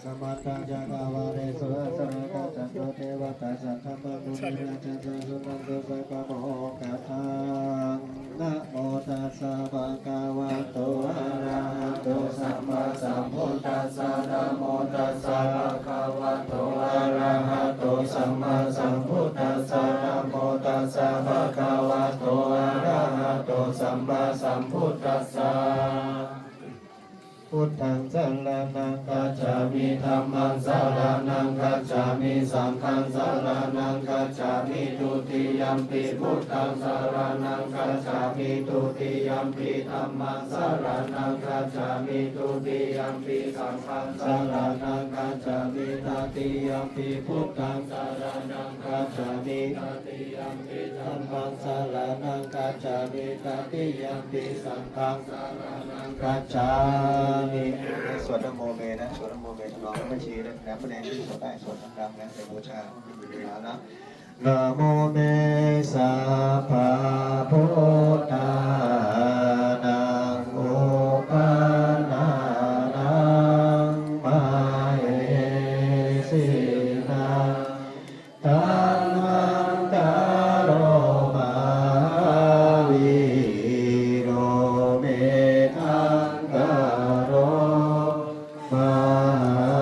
Samantā cakkavāḷesu atrāgacchantu devatā, saddhammaṃ munirājassa suṇantu saggamokkhadaṃ. Namo tassa bhagavato arahato sammāsambuddhassa. Namo tassa bhagavato arahato sammāsambuddhassa. Namo tassa bhagavato arahato sammāsambuddhassa. Buddhaṃ saraṇaṃ gacchāmi. Dhammaṃ saraṇaṃ gacchāmi. Saṅghaṃ saraṇaṃ gacchāmi. Dutiyampi buddhaṃ saraṇaṃ gacchāmi. Dutiyampi dhammaṃ saraṇaṃ gacchāmi. Dutiyampi saṅghaṃ saraṇaṃ gacchāmi. Tatiyampi buddhaṃ saraṇaṃ gacchāmi. Tatiyampi dhammaṃ saraṇaṃ gacchāmi. Tatiyampi saṅghaṃ saraṇaṃ gacchāmi. สวดนะโมเมนะ สวดนะโมเม ทำนองแม่ชีนะ แม่ประแดงที่สวดได้ สวดดังๆนะ ไปบูชาพระพุทธเจ้านะ Namo me sabbabuddhānaṃ uppannānaṃ mahesinaṃ. Taṇhaṅkaro mahāvīro, Meghaṅkaro mahāyaso,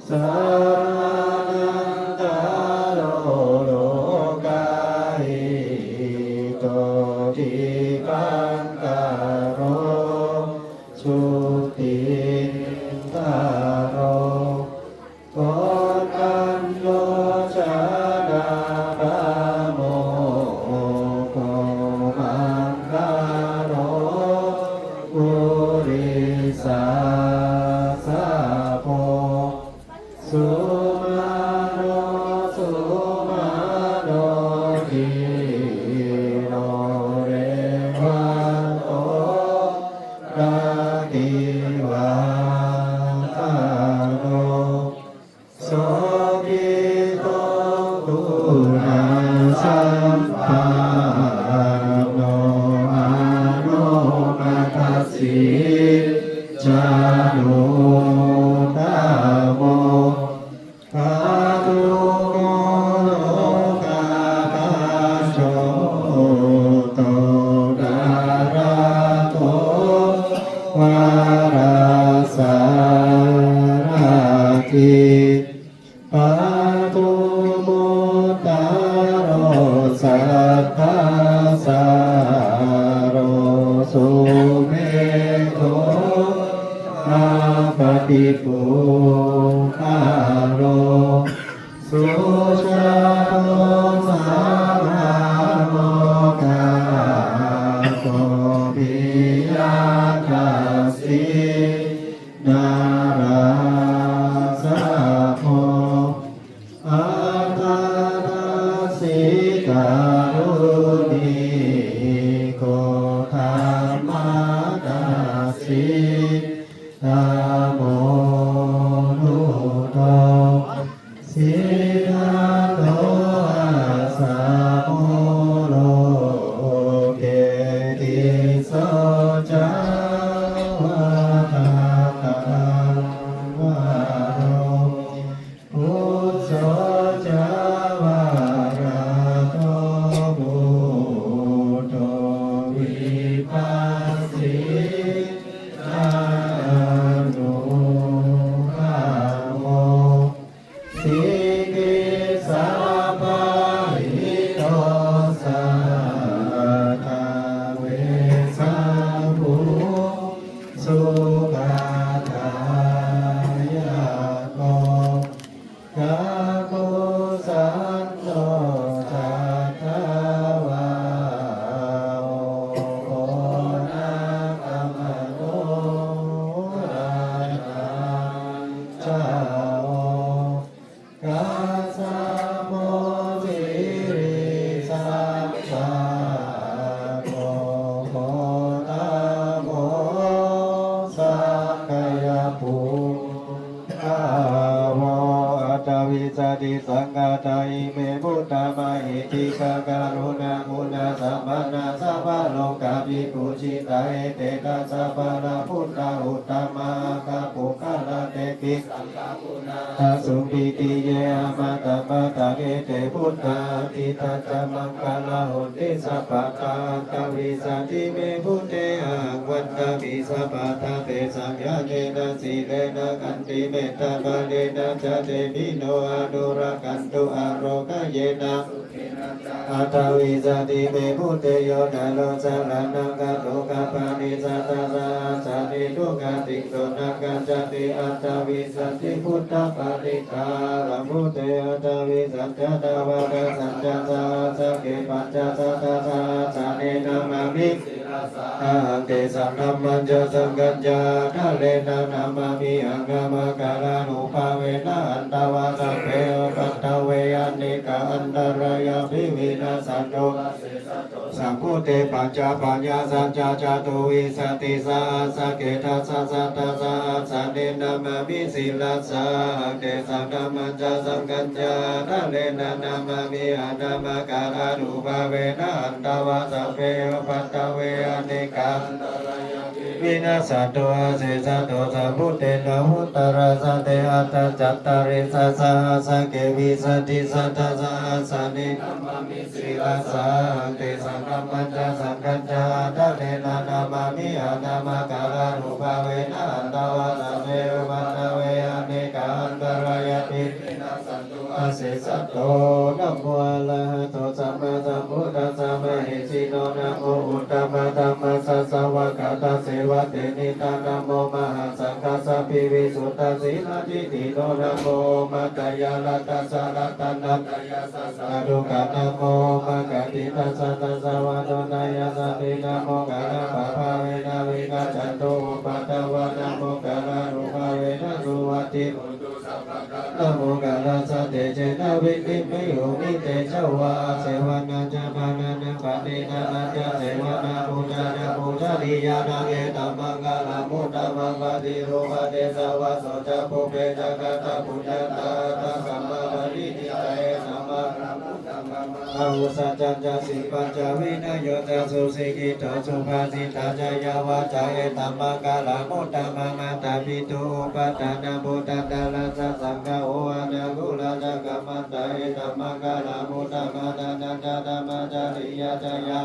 Samaṇaṅkaro lokahito, Dīpaṅkaro jutindharo, Koṇḍañño janapāmokkho, Maṅgalo purisāsabho, Sumano sumano dhīro, Revato rativaḍḍhano, Sobhito guṇasampanno, Anomadassī januttamo, Padumo lokapajjoto, Dharato varasārathī, Padumuttaro sabbasāro, Sumedho appaṭipuggalo, Sujāto samālokapo, Piyadassī narāsabho, Atthadassī karuṇīko, Dhammadassī tamonudo, Siddhattho asamo loke, Tisso ca Vācākaṃ varo, Phusso ca Varado buddho, Vipassī ca Anuttamo, Sikhī sabbahito satthā, Vessabhū sukhadāyako, Kakusandho satthavāho, Koṇāgamano raṇañjaho, Kassapo sirisaṅkhāto, Gotamo sakyapuṅgavo. Aṭṭhavīsatisaṅkhātā ime buddhamahiddhikā, karuṇāguṇasamā ນາສະວະໂລກາວິປູຊະຕາ ເອເຕ ດາສະ ພະລະບຸດທາ ອຸດຕະມາ ອັກຂະປຸກຄະລາ ເຕປິ ສາທຸ ເຍ ອະມະຕະ ມະຕະ ເອເຕ ບຸດທາ ອະທິຕາ ຈະ ມັງຄະລາ ໂຫຕິ ສັບພະດາ ອັດຖະວິສາ ຕິ ເມ ບຸດເທ ອະຫັງ ວັນດາມິ ສັບພະດາ ເຕ ສັງ ຍາເນນະ ສີເລນະ ຂັນຕິ ເມດຕາ ບາລະນະ ຈະ ເຕປິ ໂນ ອະນຸລັກຂັນຕຸ ອາໂລກະເຍນະ ອັດຖະວິສາ ຕິ ເມ ບຸດເທ ໂຍ ນະໂຣ ສະລະນະ ກະໂຕ ກະປະລິສາ ຊະ ສະຫັດສະເນ ທຸກຂະຕິ ໂສ ນະ ຄັດສະຕິ ອັດຖະວິສາ ຕິ ພຸດທະ ປະລິດຖາ ລັງ ພຸດເທ ອັດຖະວິສາ ຈະ ທະ ວະ ທະ ສັນ ຈະ ສະຫັດສະເກ ປັນ ຈະ ສັດຖະ ສະຫັດສະເນ ນະມາມິ ສິລະສາ ອະຫັງ ເຕ ສະ ທຳ ມັນ ຈະ ສັງ ຄັນ ຈະ ທະ ເລ ນະ ນະມາມິ ອະງ ນາມະກາລານຸພາເວນະ ຫັນ ຕະ ວາ ສັບເພ ອຸປັດ ທະ ເວ ອະເນກາ ອັນຕະ ຣາ ຍາ ພິ ວິນາ ສະ ໂຕ ສະ ພຸດເທ ປັນ ຈະ ປັນ ຍາ ສັນ ຈະ ຈະ ໂຕ ວິ ສະ ຕິ ສະ ຫັດ ສະ ເກ ທັດ ສະ ສັດ ທະ ສະ ຫັດ ສະ ເນ ນະມາມິ ສິລະສາ ອະຫັງ ເຕ ສະ ທຳ ມັນ ຈະ ສັງ ຄັນ ຈະ ທະ ເລ ນະ ນະມາມິ ອະງ ນາມະກາລານຸພາເວນະ ຫັນ ຕະ ວາ ສັບເພ ອຸປັດ ທະ ເວ ອະເນກາ ວິນາ ສະ ໂຕ ອະ ເສ ສະ ໂຕ ສະ ພຸດເທ ນະ ໂຫ ຕະ ຣະ ສະ ເຕ ອັດ ຕະ ຈັດ ຕະ ລິ ສະ ສະ ຫັດ ສະ ເກ ວິ ສະ ຕິ ສັດ ທະ ສະ ຫັດ ສະ ເນ ນະມາມິ ສິລະສາ ອະຫັງ ເຕ ສະ ທຳ ມັນ ຈະ ສັງ ຄັນ ຈະ ທະ ເລ ນະ ນະມາມິ ອະງ ນາມະກາລານຸພາເວນະ ຫັນ ຕະ ວາ ສັບເພ ອຸປັດ ທະ ເວ ອະເນກາ ອັນຕະ ຣາ ຍາ ພິ ອະເສສະໂຕ ນະໂມ ອະລະຫະໂຕ ສຳມາສຳພຸດທັດສະ ມະເຫສິໂນ ນະໂມ ອຸດຕະມະທຳມະສາສະວະກະຕະເສວະເຕມິຕາ ນະໂມ ມະຫາສັງຄະສະ ວິວິສຸດທະສີລະທິດຖິໂນ ນະໂມ ໂອມະຕະຍະລັດຕະສະ ລັດຕະນະຕະຍະສະ ສາທຸກາ ນະໂມ ໂອມະກະຕິຕະສະ ຕັດສະ ວະໂຕ ຕະຍະສະຕິ ນະໂມ ໂມກຂະລະປະພາເວນະ ວິກະຈັນຕຸ ອຸປັດຖະວາ ນະໂມ ໂມກຂະລານຸພາເວນະ ສຸວັດທິໂຫ ນະໂມ ໂມກຂະລາສະ ເຕເຈນະ ວິດຖິ ເມ ໂຫ ມິ ເຕຈະວາ ອາເສວະນາ ຈະ ມະລະນະ ປະຕິຕະນະ ຈະ ເສວະນາ ປູ ຈາ ຈະ ປູຊະລິຍານັງ ເອຕະ ມັງຄະລະ ມຸດຕະ ມັງ ປະຕິໂລມະ ເຕ ສະ ວະ ໂສ ຈະ ປຸບເພ ຈະ ຄະຕະ ປຸນຍະຕາ ຕະ ສະ ມະ ປະນິທິ ຈະ ເອຕະ ມັງຄະລະ ມຸດຕະ ມັງ ອາຫຸ ສັດ ຈັນ ຈະ ສິບປັນ ຈະ ວິນະໂຍ ຈະ ສຸສິກຂິໂຕ ສຸພາສິຕາ ຈະ ຍາວາ ຈາ ເອຕະ ມັງຄະລະ ມຸດຕະ ມັງ ມາຕາ ປິຕຸ ອຸປະຖານະ ພຸດທະ ທາລະ ສະ ສັງຄະ ໂອ ອານາ ຄຸ ລາ ຈະ ກະ ມັນຕາ ເອຕະ ມັງຄະລະ ມຸດຕະ ມາ ທາ ນັນ ຈະ ທຳມະ ຈະ ລິຍາ ຈະ ຍາ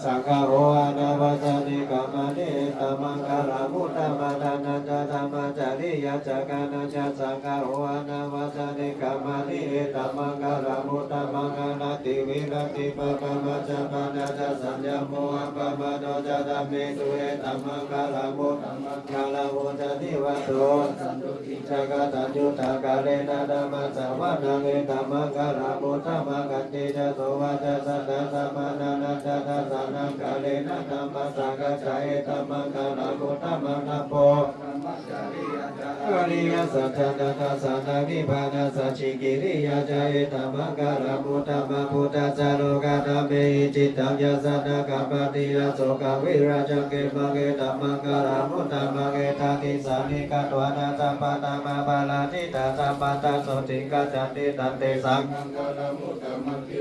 ສັງຄະ ໂອ ອານາ ວັດສະ ນິກະ ມະ ເນ ເອຕະ ມັງຄະລະ ມຸດຕະ ມາ ທາ ນັນ ຈະ ທຳມະ ຈະ ລິຍາ ຈະ ກາ ນັນ ຈະ ສັງຄະ ໂອ ອານາ ວັດສະ ນິກະ ມະ ເນ ເອຕະ ມັງຄະລະ ມຸດຕະ ມັງຄະລະ ຕິ ວິລະ ຕິ ປະ ປະ ມະ ຈະ ປະ ນະ ຈະ ສັນຍະໂມ ອະປະມາໂດ ຈະ ທຳເມ ສຸ ເອຕະ ມັງຄະລະ ມຸດຕະ ມັງຄະລະ ໂອ ຈະ ນິ ວັດໂຕ ສັນຕຸ ຈະ ກະ ຕັນຍູ ຕາ ກາ ເລ ນະ ທຳມະ ສະ ວະ ນະ ເອຕະ ມັງຄະລະ ມຸດຕະ ມັງ ຂັນຕິ ຈະ ໂສ ວາ ຈາ ສະ ຕະ ສະ ມາ ນະ ນະ ຈະ ທັດ ສະ ນະ ກາ ເລ ນະ ທຳມະ ສະ ກະ ຈະ ເອຕະ ມັງຄະລະ ມຸດຕະ ມັງ ນະ ໂພ ອະລິຍະສັດຖານະ ທັດສະນະ ນິບພານະ ສັດທິ ກິລິຍາ ຈະ ເອຕະ ມັງຄະລະ ມຸດຕະ ມັງ ພຸດທະສະ ໂລກະທຳເມ ຈິດຕັງ ຍາສະ ນະ ກຳມະ ຕິ ອະ ໂສ ກະ ວິ ຣະ ຈັງ ເຂ ມັງ ເອຕະ ມັງຄະລະ ມຸດຕະ ມັງ ເອຕາ ຕິ ສາ ນິ ກະ ຕວາ ນະ ສັບ ພະ ທຳມະ ພາ ລາ ທິ ຕາ ສະ ປັດ ຕະ ໂສ ຕິ ກະ ຈັນ ຕິ ຕັນ ເຕ ສາ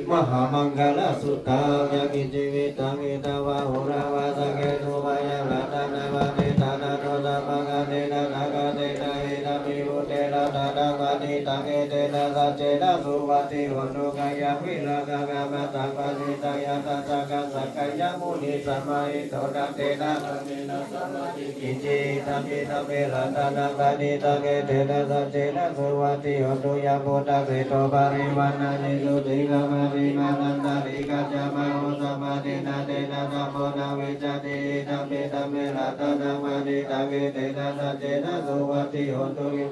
ມະຫາມັງຄະລະສຸຕັງ ຍະ ກິດ ຈີ ວິ ຕັງ ເອ ຕາ ວາ ໂຫ ຣາ ວາ ສັກ ເກ ສຸ ມາ ຍາ ລັດຕະນະ ມະ ເນ ຕະ ນະ ໂນ ສະ ພະ ຄະ ເນ ນະ ນະ ຄະ ເນ ນະ ເອ ຕະ ມິ ພຸ ເຕ ລັດຕະນະ ມະ ນີ ຕັງ ເອ ເຕ ນະ ສັດ ເຈ ນະ ສຸ ວັດ ຕິ ໂຫ ຕຸ ກາ ຍະ ວິ ຣາ ຄະ ກາ ມະ ຕັງ ປະ ນີ ຕະ ຍະ ຕະ ສະ ກະ ສັກ ກະ ຍະ ມຸນີ ສະ ມະ ຫິ ໂຕ ນະ ເຕ ນະ ຄະ ເນ ນະ ສະ ມະ ທິ ກິນຈິ ອິ ທຳ ປິ ທຳ ເມ ລັດຕະນະ ມະ ນີ ຕັງ ເອ ເຕ ນະ ສັດ ເຈ ນະ ສຸ ວັດ ຕິ ໂຫ ຕຸ ຍະ ພຸດທະ ເສດໂທ ປະ ຣິ ວັນ ນະ ເນ ສຸ ຕິ ຄະ ມະ ຕິ ມາ ນັນ ຕະ ລິ ກະ ຈະ ມະ ໂຫ ສະ ມະ ເຕ ນະ ເຕ ນະ ທຳ ໂມ ນະ ວິດ ຈະ ຕິ ອິ ທຳ ປິ ທຳ ເມ ລັດຕະນະ ມະ ນີ ຕັງ ເອ ເຕ ນະ ສັດ ເຈ ນະ ສຸ ວັດ ຕິ ໂຫ ຕຸ ຍະ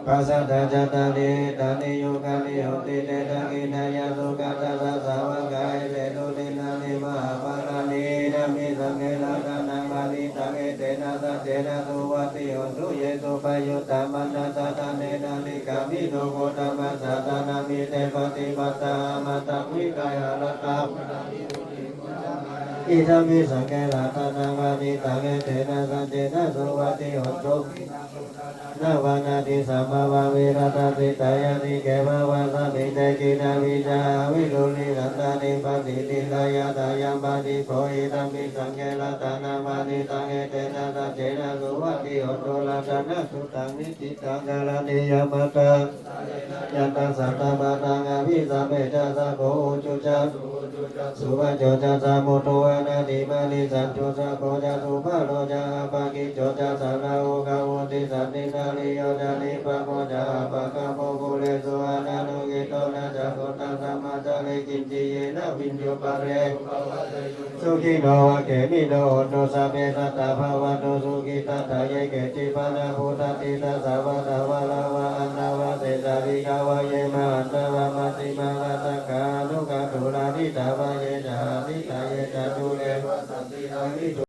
ປະ ສະ ຕະ ຈະ ຕະ ເນ ເອ ຕາ ນິ ໂຍ ຄາ ນິ ໂຫ ຕິ ເຕ ທັກ ຂິ ນະ ຍະ ສຸ ກະ ຕະ ສະ ສາ ວະ ກາ ເອ ເຕ ໂຕ ທິນນາ ນິ ມະ ຫາ ພາລາ ເນ ນະ ມິ ສັງ ເຂ ລັດຕະນະ ມະ ນີ ຕັງ ເອ ເຕ ນະ ສັດ ເຈ ນະ ສຸ ວັດ ຕິ ໂຫ ຕຸ ເຍ ສຸ ປະ ໂຍ ຕາ ມະ ນະ ສະ ທະ ເນ ນະ ລິ ກາ ມິ ໂນ ໂຄ ຕະ ມະ ສະ ຕະ ນະ ມິ ເຕ ປະ ຕິ ບັດ ຕະ ອາ ມະ ຕະ ວິ ກາ ຍ ຫະ ລັດ ຕະ ມະ ນະ ມິ ໂຫ ຕິ ໂຄ ຕະ ມະ ນະ Idampi saṅghe ratanaṃ paṇītaṃ, etena saccena suvatthi hotu. Nāvanādi sambhavaṃ virattacittāyatike bhavasmiṃ, te khīṇabījā aviruḷhichandā nibbanti dīghāyatā. Yaṃ padīpo idampi saṅghe ratanaṃ paṇītaṃ, etena saccena suvatthi hotu. Ratanasuttaṃ niṭṭhitaṃ karaṇīyamattha, yantaṃ santamadaṃ abhisamecca, sakko ujū ca suvaco cassa mudu anatimānī. Santussako ca subharo ca appakicco ca sallahukavutti, santindriyo ca nipako ca appagabbho kulesu ananugiddho. Na ca khuddaṃ samācare kiñci, yena viññū pare upavadeyyuṃ. Sukhino vā khemino hontu, sabbe sattā bhavantu sukhitattā. Ye keci pāṇabhūtatthi, tasā vā thāvarā vā anavasesā, dīghā vā ye mahantā vā, majjhimā vā saṅkhā aṇukathūlā, diṭṭhā vā ye ca adiṭṭhā, ye ca dūre vasanti avidū